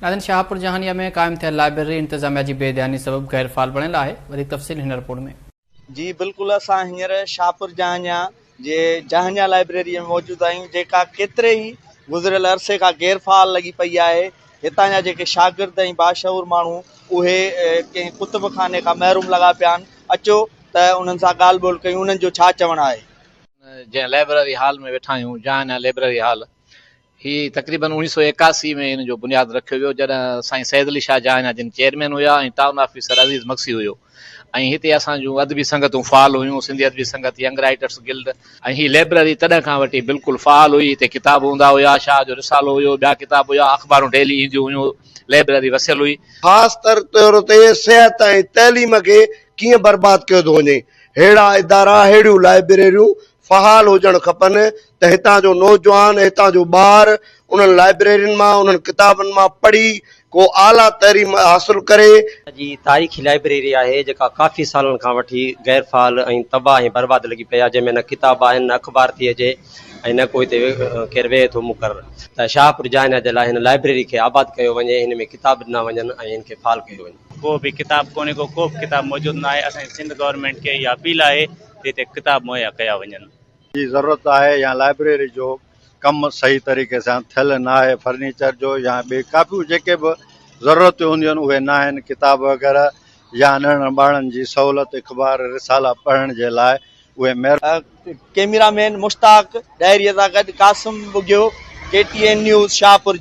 ناظرين شاهپور جهانيا ۾ قائم ٿيل لائبريري انتظاميا جي بي ڌياني سبب غير فعال بڻيل آهي وڌيڪ تفصيل هن رپورٽ ۾. جي بلڪل اسان هينئر شاهپور جهانيا جي جهانيا لائبريري ۾ موجود آهيون جيڪا ڪيتري ئي گذريل عرصي کان غير فعال لڳي پئي آهي هتان جا جيڪي شاگرد ۽ باشعور ماڻهو اهي ڪنهن ڪتب خاني کان محروم لڳا پيا آهن اچو ته انهن سان ڳالهه ٻولهه ڪيون انهن جو ڇا چوڻ آهي. جنهن لائبريري هال ۾ ويٺا آهيون جهانيا لائبريري هال هي تقريبن 1981 ۾ ان جو بنياد رکيو ويو جڏهن سائين سيد علي شاهه جهانيا جن چيئرمين هيا ۽ ٽائون آفيسر عزيز مگسي هيو ۽ هتي اسان جون ادبي سنگتون فعال هيون Sindhi Adabi Sangat young writers guild ۽ هي لئبرري تڏهن کان وٺي بلڪل فعال هئي هتي ڪتاب هوندا هيا شاهه جو رسالو هيو ٻيا ڪتاب هيا اخبارون ڊيلي اينديون هيون لئبرري وسيل هئي. خاص طور تي صحت ۽ تعليم کي ڪيئن برباد ڪيو ٿو وڃي ههڙا ادارا ههڙيون لائبريريون فعال هجڻ کپن ته هتان جو نوجوان، هتان جو ٻار انهن لائبريرين مان، انهن ڪتابن مان پڙهي ڪو اعليٰ تعليم حاصل ڪري. جي تاريخي لائبريري آهي جيڪا ڪافي سالن کان وٺي غير فعال ۽ تباهه ۽ برباد لڳي پئي آهي جنهن ۾ نه ڪتاب آهن نه اخبار ٿي اچي ۽ نه ڪو هتي ڪير ويهي ٿو مقرر ته شاهپور جهانيان جي لاء هن لائبريري کي آباد ڪيو وڃي هن ۾ ڪتاب ڏنا وڃن ۽ هن کي فعال ڪيو وڃي. ڪو به ڪتاب ڪونهي ڪو ڪو به ڪتاب موجود ناهي اسان جي سنڌ گورنمينٽ کي اها اپيل آهي ته هتي ڪتاب مهيا ڪيا وڃن. جي ضرورت آهي يا لائبريري جو ڪم صحيح طريقي سان ٿيل نه آهي فرنيچر جو يا ٻي ڪافيون جيڪي به ضرورتون هونديون آهن اهي نه آهن ڪتاب وغيره يا ننڍڙن ٻارڙن جي سهولت اخبار رسالا پڙهڻ جي لاء اهي مهر. ڪئميرا مين مشتاق ڏاهري سان گڏ Qasim Bughio, K T N news, Shahpur.